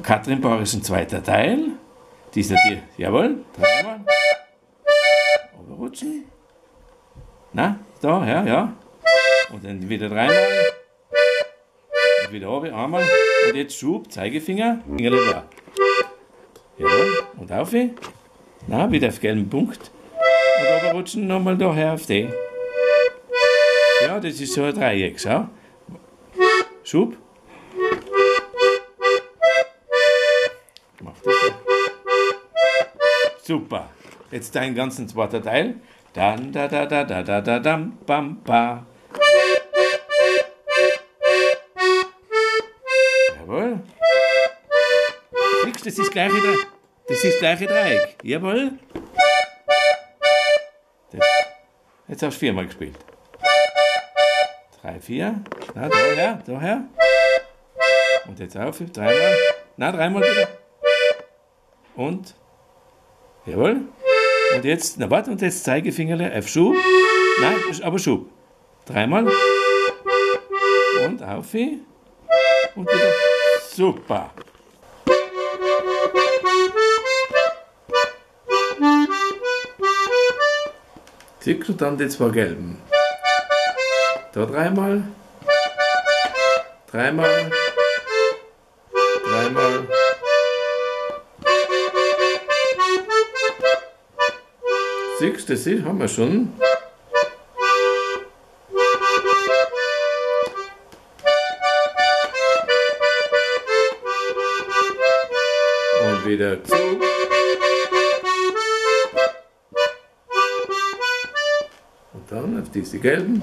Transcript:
Katrin Bauer ist ein zweiter Teil. Dieser hier, jawohl, dreimal. Rutschen. Na, da, ja, ja. Und dann wieder dreimal. Und wieder oben, einmal. Und jetzt Schub, Zeigefinger. Fingerle da. Jawohl. Und auf. Na, wieder auf gelben Punkt. Und oben rutschen nochmal da her auf die. Ja, das ist so ein Dreieck, schau. Schub. Mach das. Super. Jetzt deinen ganzen zweiten Teil. Dan, da, da, da, da, da, da, dam, bam, ba. Jawohl. Siehst du, das ist gleiche Dreieck. Das ist gleiche Dreieck. Jawohl. Das. Jetzt hast du viermal gespielt. 3, 4. Na, daher, daher. Und jetzt auf. Dreimal. Na, dreimal wieder. Und. Jawohl. Und jetzt, na warte, und jetzt Zeigefingerle auf Schub. Nein, aber Schub. Dreimal. Und auf. Und wieder. Super. Siehst du dann die zwei gelben? Da dreimal. Dreimal. Dreimal. Siehst du, das ist, haben wir schon. Und wieder zu. Und dann auf diese gelben.